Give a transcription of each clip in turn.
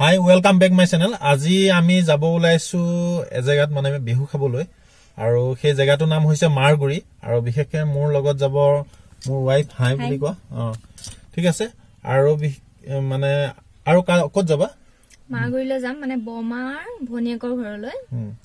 Hi, welcome back my channel. আজি আমি যাব ওলাইছো এজেগাত, মানে বিহু খাবলৈ, আৰু সেই জেগাটোৰ নাম হৈছে মাৰগুৰি। আৰু বিশেষকৈ মোৰ লগত যাব মোৰ ৱাইফ। হাই বুলি কোৱা। অঁ, ঠিক আছে। আৰু মানে আৰু ক'ত যাবা? মাগুৰিলৈ যাম, মানে বৰমাৰ ভনীয়েকৰ ঘৰলৈ।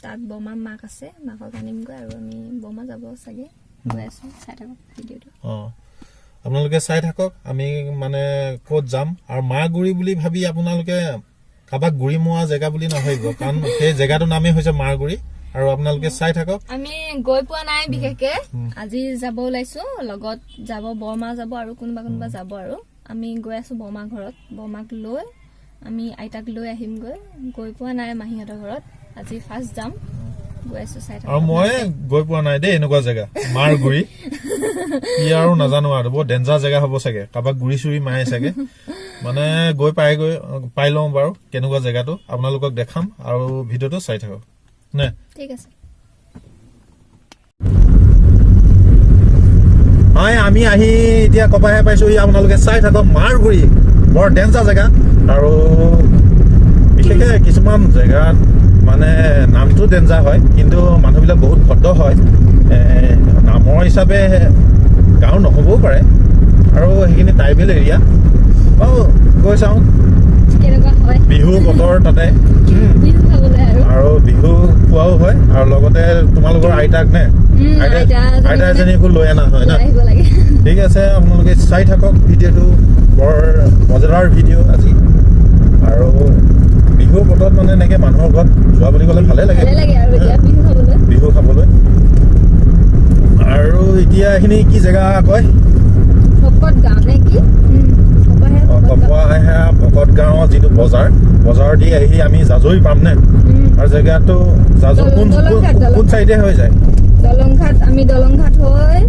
তাত বৰমাৰ মাক আছে, মাকক আনিমগৈ আৰু আমি বৰমা যাব চাগে। গৈ আছো, চাই থাকক ভিডিঅ'টো। অঁ, আপোনালোকে চাই থাকক আমি মানে ক'ত যাম। আৰু মাৰগুৰি বুলি ভাবি আপোনালোকে কাৰোবাক গুৰি মৰা জেগা বুলি নাভাবিব, কাৰণ সেই জেগাটোৰ নামেই হৈছে মাৰগুৰি। আৰু আপোনালোকে চাই থাকক। আমি গৈ পোৱা নাই বিশেষকে, আজি যাব ওলাইছো। লগত যাব বৰমা যাব আৰু কোনোবা কোনোবা যাব। আৰু আমি গৈ আছো বৰমা ঘৰত। বৰমাক লৈ আমি আইতাক লৈ আহিমগৈ। গৈ পোৱা নাই মাহীহঁতৰ ঘৰত, আজি ফাৰ্ষ্ট যাম। গৈ আছো, চাই থাকক। আৰু মই গৈ পোৱা নাই দেই এনেকুৱা জেগা মাৰগুৰি কি আৰু নাজানো আৰু, বৰ ডেঞ্জাৰ জেগা হ'ব চাগে, কাৰোবাক গুৰি চুৰি মাৰে চাগে। মানে গৈ পাই গৈ পাই লওঁ বাৰু কেনেকুৱা জেগাটো, আপোনালোকক দেখাম আৰু ভিডিঅ'টো চাই থাকক নে। ঠিক আছে। হয়, আমি আহি এতিয়া কপাহে পাইছোহি। আপোনালোকে চাই থাকক, মাৰগুৰি বৰ ডেঞ্জাৰ জেগা। আৰু বিশেষকে কিছুমান জেগাত মানে নামটো ডেঞ্জাৰ হয়, কিন্তু মানুহবিলাক বহুত ভদ্ৰ হয়। নামৰ হিচাপে গাঁও নহ'বও পাৰে, আৰু সেইখিনি ট্ৰাইবেল এৰিয়া। বাৰু গৈ চাওঁ কেনেকুৱা হয়। বিহু বতৰ তাতে। বিহু খাবলৈ আৰু আৰু বিহু খোৱাও হয়, আৰু লগতে তোমালোকৰ আইতাক নে আইতা আইতা এজনী। আইতা এজনীকো লৈ অনা হয় ন? লৈ আহিব লাগে। ঠিক আছে, আপোনালোকে চাই থাকক ভিডিঅ'টো, বৰ মজাদাৰ ভিডিঅ' আজি। আৰু বিহু বতৰত মানে এনেকে মানুহৰ ঘৰত যোৱা বুলি ক'লে ভালে লাগে। ভালে লাগে আৰু এতিয়া বিহু খাবলৈ। বিহু খাবলৈ। আৰু এতিয়া এইখিনি কি জেগা কয়? ভকত গাঁও নে কি? কপাহে ভকত গাঁও। কপোৱাহে ভকত গাঁৱৰ যিটো বজাৰ, বজাৰ দি আহি আমি জাজৰি পাম নে? আৰু জেগাটো জাজৰি কোন দলংঘাট, কোন দলংঘাট। চাইডে হৈ যায়? দলংঘাট, আমি দলংঘাট হৈ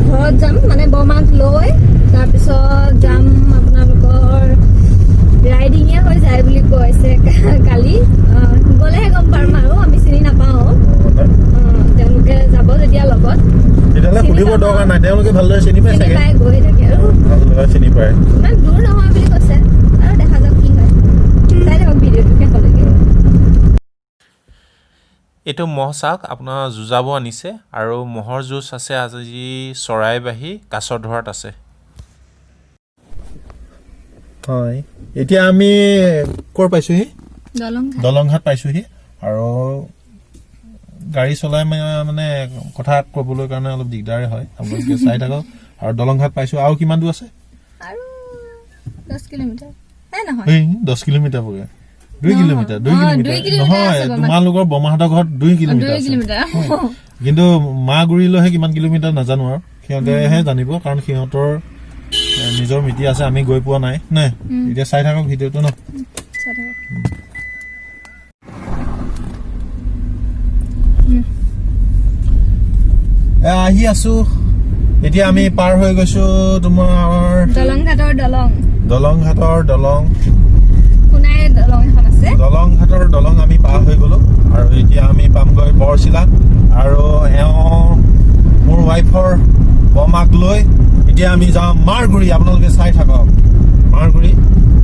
ঘৰত যাম, মানে বৰমাক লৈ। তাৰপিছত যাম আপোনালোকৰ ৰাইডিঙীয়া হৈ যায় বুলি কৈছে কালি। গ'লেহে গম পাম আৰু, আমি চিনি নাপাওঁ। তেওঁলোকে যাব যেতিয়া লগত। তেতিয়াহ'লে চিনি সুধিব পাব। দৰকাৰ নাই, তেওঁলোকে ভালদৰে চিনি পায় চিনি চাগে। পাই, গৈ থাকে আৰু। ভালদৰে চিনি পায়। ইমান দূৰ নহয় বুলি কৈছে, আৰু দেখা যাওক কি হয়। চাই থাকক ভিডিঅ'টো শেষলৈকে। এইটো ম'হ চাওক, আপোনাৰ যুঁজাব আনিছে আৰু ম'হৰ যুঁজ আছে আজি চৰাইবাহী কাছধৰাত আছে। হয়, এতিয়া আমি ক'ৰ পাইছোহি? দলংঘাট। দলংঘাট পাইছোহি। আৰু গাড়ী চলাই মানে কথা ক'বলৈ কাৰণে অলপ দিগদাৰে হয়, আপোনালোকে চাই থাকক। আৰু দলংঘাট পাইছো, আৰু কিমান দূৰ আছে? আৰু 10 কিলোমিটাৰ হে নহয়? এই 10 কিলোমিটাৰ পৰে, দুই নহয়। কিলোমিটাৰ, দুই অ, কিলোমিটাৰ। 2 কিলোমিটাৰ নহয়, আছে বৰমা। তোমালোকৰ বৰমাহঁতৰ ঘৰত 2 কিলোমিটাৰ দুই আছে। কিলোমিটাৰ। কিন্তু মাগুৰিলৈহে কিমান কিলোমিটাৰ নাজানো, আৰু সিহঁতেহে জানিব, কাৰণ সিহঁতৰ নিজৰ মিতি আছে, আমি গৈ পোৱা নাই নে। এতিয়া চাই থাকক ভিডিঅ'টো ন। চাই থাকক। আহি আছো। এতিয়া আমি পাৰ হৈ গৈছো তোমাৰ দলংঘাটৰ দলং। দলংঘাটৰ দলং। সোণাই দলং এখন আছে। দলংঘাটৰ দলং আমি পাৰ হৈ গলো, আৰু এতিয়া আমি পামগৈ বৰচিলা। আৰু এওঁ মোৰ ৱাইফৰ বমাক লৈ এতিয়া আমি যাওঁ মাৰগুৰি। আপোনালোকে চাই থাকক মাৰগুৰি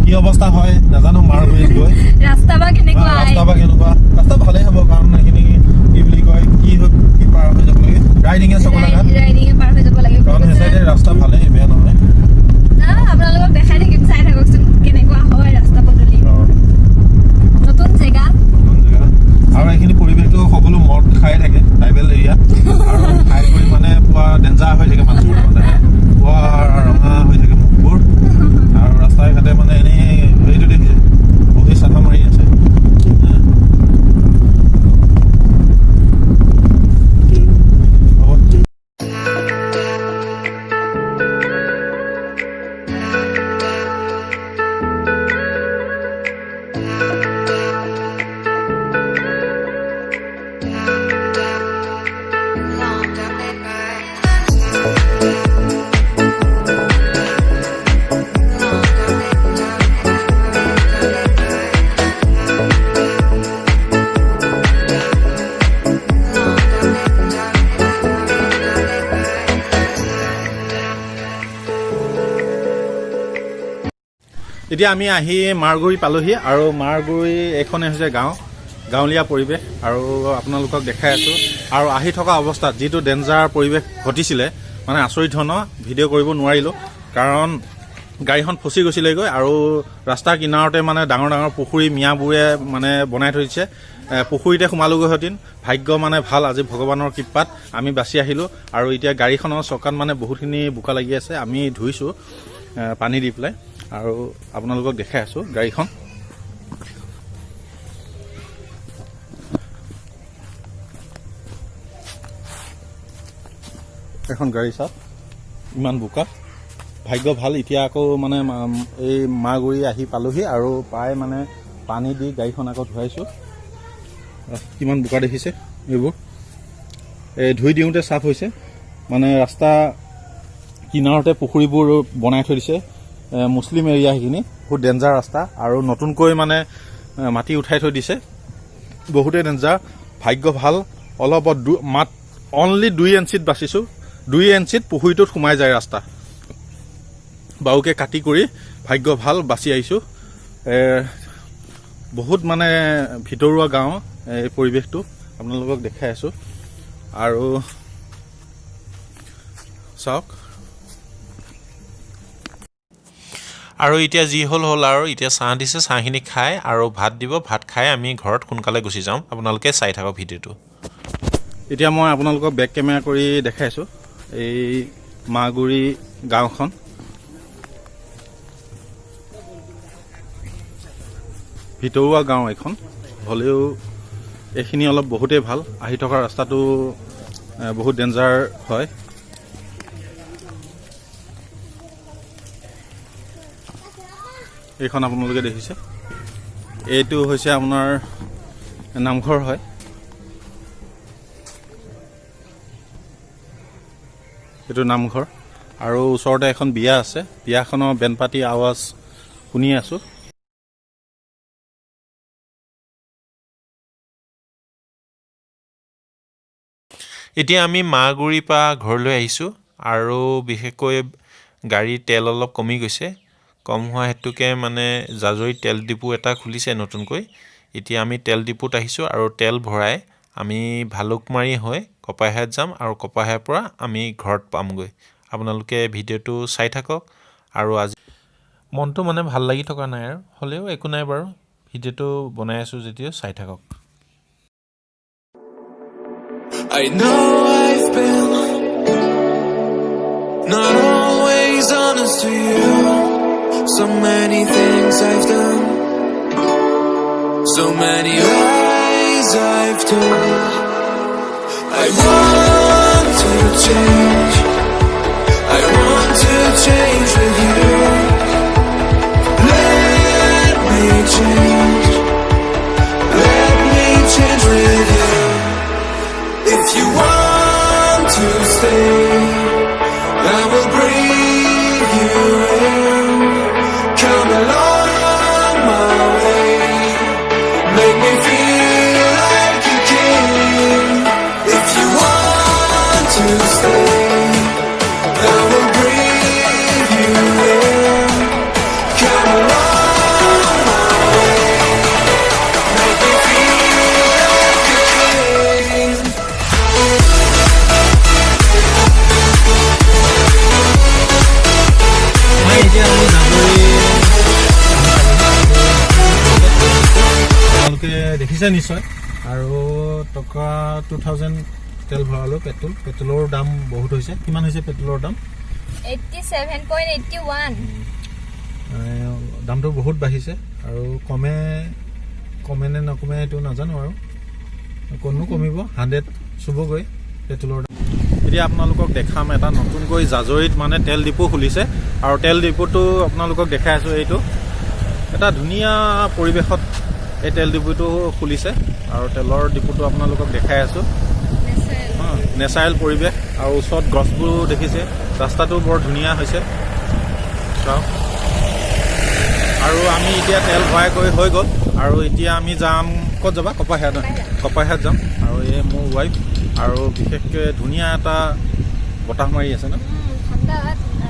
কি অৱস্থা হয় নাজানো মাৰগুৰিত গৈ। ৰাস্তা বা কেনেকুৱা? ৰাস্তা বা কেনেকুৱা। ৰাস্তা ভালেই হ'ব, কাৰণ এইখিনি কি বুলি কয়, কি হৈ কি পাৰ হৈ যাব লাগে, ৰাইডিঙে চকলাঘাট। ৰাইডিঙে পাৰ হৈ যাব লাগে বুলি কাৰণ সেই কৈছে। চাইডে ৰাস্তা ভালেই, বেয়া নহয়। না, আপোনালোকক দেখাই থাকিম, চাই থাককচোন কেনেকুৱা হয় ৰাস্তা পদূলি। নতুন জেগা। নতুন জেগা। আৰু এইখিনি পৰিৱেশটো সকলো মদ খাই থাকে, ট্ৰাইবেল এৰিয়া, আৰু খাই কৰি মানে পুৰা ডেঞ্জাৰ হৈ থাকে মানুহবোৰ, মানে পুৰা ৰঙা হৈ থাকে মুখবোৰ। আৰু ৰাস্তাই ঘাটে মানে এনেই হেৰিটো দেখিছে, বহি চাফা মাৰি আছে। হ'ব। এতিয়া আমি আহি মাৰগুৰি পালোহি আৰু মাৰগুৰি এইখনেই হৈছে গাঁও, গাঁৱলীয়া পৰিৱেশ আৰু আপোনালোকক দেখাই আছোঁ। আৰু আহি থকা অৱস্থাত যিটো ডেঞ্জাৰ পৰিৱেশ ঘটিছিলে, মানে আচৰিত ধৰণৰ, ভিডিঅ' কৰিব নোৱাৰিলোঁ, কাৰণ গাড়ীখন ফচি গৈছিলেগৈ। আৰু ৰাস্তাৰ কিনাৰতে মানে ডাঙৰ ডাঙৰ পুখুৰী মিয়াবোৰে মানে বনাই থৈ দিছে। পুখুৰীতে সোমালোগৈ হতিন। ভাগ্য মানে ভাল, আজি ভগৱানৰ কৃপাত আমি বাচি আহিলোঁ। আৰু এতিয়া গাড়ীখনৰ চকাত মানে বহুতখিনি বোকা লাগি আছে, আমি ধুইছোঁ পানী দি পেলাই আৰু আপোনালোকক দেখাই আছোঁ গাড়ীখন। এখন গাড়ী চাওক, ইমান বোকা। ভাগ্য ভাল, এতিয়া আকৌ মানে এই মাগুৰি আহি পালোহি আৰু পাই মানে পানী দি গাড়ীখন আকৌ ধুৱাইছোঁ। কিমান বোকা দেখিছে এইবোৰ, এই ধুই দিওঁতে চাফ হৈছে। মানে ৰাস্তা কিনাৰতে পুখুৰীবোৰ বনাই থৈ দিছে। মুছলিম এৰিয়া সেইখিনি, বহুত ডেঞ্জাৰ ৰাস্তা আৰু নতুনকৈ মানে মাটি উঠাই থৈ দিছে, বহুতেই ডেঞ্জাৰ। ভাগ্য ভাল, অলপ মাত অনলি 2 ইঞ্চিত বাচিছোঁ। 2 ইঞ্চিত পুখুৰীটোত সোমাই যায় ৰাস্তা, বাৰুকে কাটি কৰি ভাগ্য ভাল বাচি আহিছোঁ। বহুত মানে ভিতৰুৱা গাঁও এই পৰিৱেশটো আপোনালোকক দেখাই আছোঁ আৰু চাওক। আৰু এতিয়া যি হ'ল হ'ল আৰু এতিয়া চাহ দিছে, চাহখিনি খাই আৰু ভাত দিব, ভাত খাই আমি ঘৰত সোনকালে গুচি যাম। আপোনালোকে চাই থাকক ভিডিঅ'টো। এতিয়া মই আপোনালোকক বেক কেমেৰা কৰি দেখাইছোঁ এই মাগুৰি গাঁওখন। ভিতৰুৱা গাঁও এইখন হ'লেও এইখিনি অলপ বহুতেই ভাল। আহি থকা ৰাস্তাটো বহুত ডেঞ্জাৰ হয়। এইখন আপোনালোকে দেখিছে, এইটো হৈছে আপোনাৰ নামঘৰ হয়। এইটো নামঘৰ আৰু ওচৰতে এখন বিয়া আছে, বিয়াখনৰ বেণ্ডপাতি আৱাজ শুনি আছোঁ। এতিয়া আমি মাগুৰিৰ পৰা ঘৰলৈ আহিছোঁ আৰু বিশেষকৈ গাড়ীৰ তেল অলপ কমি গৈছে। কম হোৱা হেতুকে মানে জাজৰি তেল ডিপু এটা খুলিছে নতুনকৈ। এতিয়া আমি তেল ডিপুত আহিছোঁ আৰু তেল ভৰাই আমি ভালুকমাৰী হৈ কপাহীয়াত যাম আৰু কপাহীয়াৰ পৰা আমি ঘৰত পামগৈ। আপোনালোকে ভিডিঅ'টো চাই থাকক। আৰু আজি মনটো মানে ভাল লাগি থকা নাই আৰু হ'লেও একো নাই বাৰু, ভিডিঅ'টো বনাই আছোঁ যেতিয়া চাই থাকক। I know I've been not always honest to you. So many things I've done, so many lies I've told. I want to change. I want to change with you. Let me change. Let me change with you. If you want to stay, I will breathe you in. Come along my way, make me feel like a king. If you want to stay, I will breathe you in. Come along my way, make me feel like a king. মই এতিয়া আমি জাজৰি, আপোনালোকে দেখিছে নিশ্চয়। আৰু টকা 2000 তেল ভৰালোঁ পেট্ৰল। পেট্ৰলৰ দাম বহুত হৈছে। কিমান হৈছে পেট্ৰলৰ দাম? 87.81। দামটো বহুত বাঢ়িছে আৰু কমে কমে নে নকমে এইটো নাজানো আৰু কোনো কমিব, 100 চুবগৈ পেট্ৰলৰ দাম। এতিয়া আপোনালোকক দেখাম এটা নতুনকৈ জাজৰিত মানে তেল ডিপু খুলিছে আৰু তেল ডিপুটো আপোনালোকক দেখাই আছোঁ। এইটো এটা ধুনীয়া পৰিৱেশত এই তেল ডিপুটো খুলিছে আৰু তেলৰ ডিপুটো আপোনালোকক দেখাই আছোঁ। নেচাৰেল পৰিৱেশ আৰু ওচৰত গছবোৰো দেখিছে, ৰাস্তাটো বৰ ধুনীয়া হৈছে, চাওক। আৰু আমি এতিয়া তেল ভৰাই কৰি হৈ গ'ল আৰু এতিয়া আমি যাম, ক'ত যাবা? কপাহীয়াত, কপাহীয়াত যাম। আৰু এই মোৰ ৱাইফ আৰু বিশেষকৈ ধুনীয়া এটা বতাহ মাৰি আছে ন, ঠাণ্ডা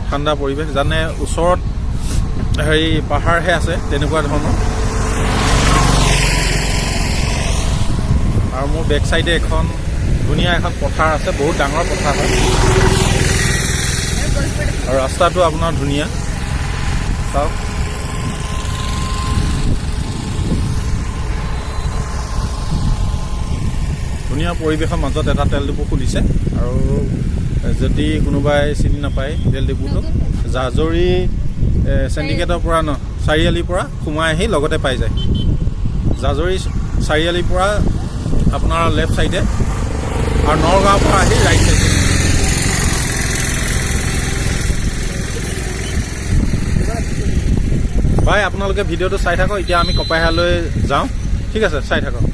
ঠাণ্ডা পৰিৱেশ। জানে ওচৰত হেৰি পাহাৰহে আছে তেনেকুৱা ধৰণৰ। আৰু মোৰ বেক চাইডে এখন ধুনীয়া এখন পথাৰ আছে, বহুত ডাঙৰ পথাৰ হয়। আৰু ৰাস্তাটো আপোনাৰ ধুনীয়া, চাওক। ধুনীয়া পৰিৱেশৰ মাজত এটা তেল ডিপু খুলিছে। আৰু যদি কোনোবাই চিনি নাপায় তেল ডিপুটো, জাজৰি চেণ্ডিকেটৰ পৰা ন চাৰিআলিৰ পৰা সোমাই আহি লগতে পাই যায়। জাজৰি চাৰিআলিৰ পৰা আপোনাৰ লেফ্ট চাইডে আৰু নগাঁৱৰ পৰা আহি ৰাইট চাইডে। ভাই, আপোনালোকে ভিডিঅ'টো চাই থাকক। এতিয়া আমি কপাইহালৈ যাওঁ, ঠিক আছে? চাই থাকক।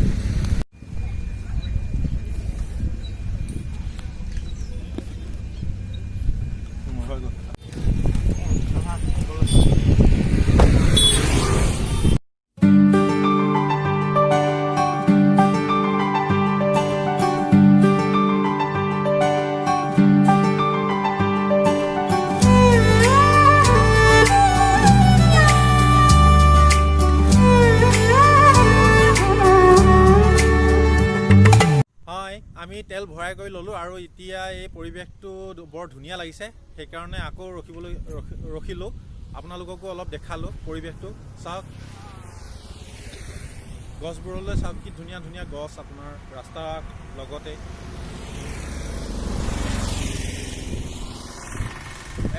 হয়, আমি তেল ভৰাই কৰি ল'লোঁ আৰু এতিয়া এই পৰিৱেশটো বৰ ধুনীয়া লাগিছে, সেইকাৰণে আকৌ ৰখিবলৈ ৰখিলোঁ। আপোনালোককো অলপ দেখালোঁ পৰিৱেশটো। চাওক গছবোৰলৈ চাওক, কি ধুনীয়া ধুনীয়া গছ আপোনাৰ ৰাস্তাৰ লগতে।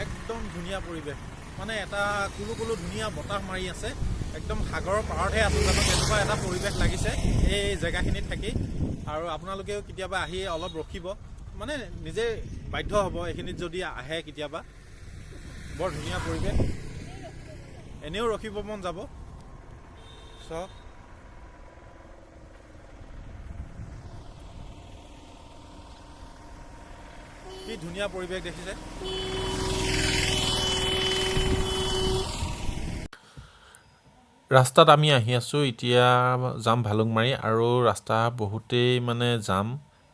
একদম ধুনীয়া পৰিৱেশ, মানে এটা কুলু কুলু ধুনীয়া বতাহ মাৰি আছে, একদম সাগৰৰ পাৰতহে আছোঁ জানো তেনেকুৱা এটা পৰিৱেশ লাগিছে এই জেগাখিনিত থাকি। আৰু আপোনালোকেও কেতিয়াবা আহি অলপ ৰখিব, মানে নিজে বাধ্য হ'ব এইখিনিত যদি আহে কেতিয়াবা। বৰ ধুনীয়া পৰিৱেশ, এনেও ৰখিব মন যাব। চাওক, কি ধুনীয়া পৰিৱেশ দেখিছে। ৰাস্তাত আমি আহি আছোঁ, এতিয়া যাম ভালুকমাৰী। আৰু ৰাস্তা বহুতেই মানে জাম,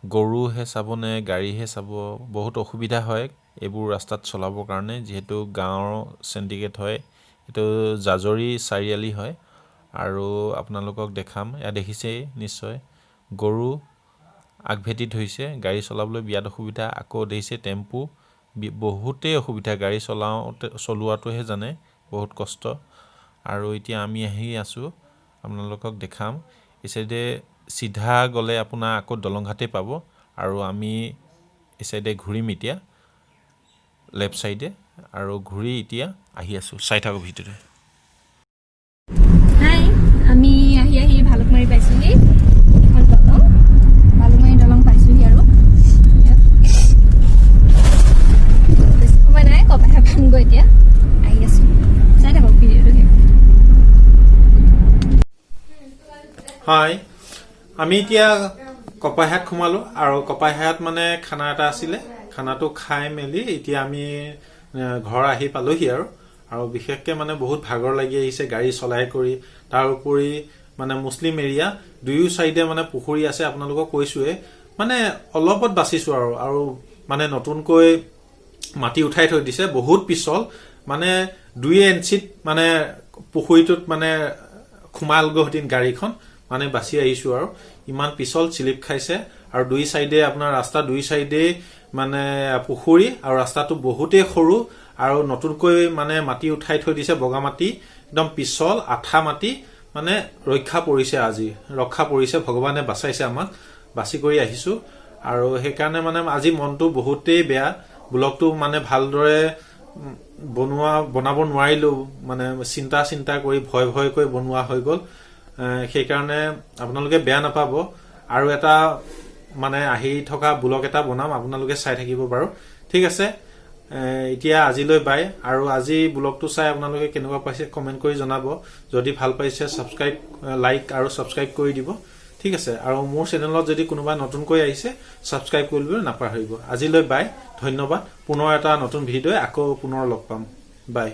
গৰুহে চাব নে গাড়ীহে চাব, বহুত অসুবিধা হয় এইবোৰ ৰাস্তাত চলাবৰ কাৰণে, যিহেতু গাঁৱৰ চেণ্ডিকেট হয়, এইটো জাজৰি চাৰিআলি হয়। আৰু আপোনালোকক দেখাম, এয়া দেখিছেই নিশ্চয়, গৰু আগভেটি ধৰিছে, গাড়ী চলাবলৈ বিৰাট অসুবিধা। আকৌ দেখিছে টেম্পু, বহুতেই অসুবিধা, গাড়ী চলোৱাটোহে জানে, বহুত কষ্ট। আৰু এতিয়া আমি আহি আছোঁ, আপোনালোকক দেখাম। এই চাইডে চিধা গ'লে আপোনাৰ আকৌ দলংঘাটেই পাব। আৰু আমি এই চাইডে ঘূৰিম এতিয়া লেফ্ট চাইডে, আৰু ঘূৰি এতিয়া আহি আছোঁ, চাই থাকক ভিডিঅ'টো। হাই, আমি আহি আহি ভালুকমাৰী পাইছোঁহি। এখন দলং, ভালুকমাৰী দলং পাইছোঁহি। আৰু ইয়াত বেছি সময় নাই, কপাহে পামগৈ। এতিয়া আহি আছোঁ, চাই থাকক ভিডিঅ'টো শেষ। হয়, আমি এতিয়া কপাহীয়াত সোমালোঁ। আৰু কপাহীয়াত মানে খানা এটা আছিলে, খানাটো খাই মেলি এতিয়া আমি ঘৰ আহি পালোহি। আৰু বিশেষকৈ মানে বহুত ভাগৰ লাগি আহিছে গাড়ী চলাই কৰি। তাৰ উপৰি মানে মুছলিম এৰিয়া, দুয়ো চাইডে মানে পুখুৰী আছে, আপোনালোকক কৈছোৱে, মানে অলপত বাচিছোঁ। আৰু মানে নতুনকৈ মাটি উঠাই থৈ দিছে, বহুত পিছল, মানে 2 ইঞ্চিত মানে পুখুৰীটোত মানে সোমালগৈহেঁতেন গাড়ীখন, মানে বাচি আহিছো। আৰু ইমান পিছল, চিলিপ খাইছে। আৰু দুই চাইডে আপোনাৰ ৰাস্তা, দুই চাইডে মানে পুখুৰী, আৰু ৰাস্তাটো বহুতেই সৰু। আৰু নতুনকৈ মানে মাটি উঠাই থৈ দিছে, বগা মাটি, একদম পিছল আঠা মাটি, মানে ৰক্ষা পৰিছে আজি, ৰক্ষা পৰিছে, ভগৱানে বাচাইছে আমাক, বাচি কৰি আহিছো। আৰু সেইকাৰণে মানে আজি মনটো বহুতেই বেয়া, ব্লগটো মানে ভালদৰে বনাব নোৱাৰিলো, মানে চিন্তা চিন্তা কৰি ভয় ভয় কৰি বনোৱা হৈ গ'ল। সেইকাৰণে আপোনালোকে বেয়া নাপাব। আৰু এটা মানে আহি থকা ব্লগ এটা বনাম, আপোনালোকে চাই থাকিব বাৰু, ঠিক আছে? এতিয়া আজিলৈ বাই। আৰু আজি ব্লগটো চাই আপোনালোকে কেনেকুৱা পাইছে কমেণ্ট কৰি জনাব। যদি ভাল পাইছে ছাবস্ক্ৰাইব, লাইক আৰু ছাবস্ক্ৰাইব কৰি দিব, ঠিক আছে? আৰু মোৰ চেনেলত যদি কোনোবা নতুনকৈ আহিছে, ছাবস্ক্ৰাইব কৰিবলৈ নাপাহৰিব। আজিলৈ বাই, ধন্যবাদ। পুনৰ এটা নতুন ভিডিঅ' আকৌ পুনৰ লগ পাম। বাই।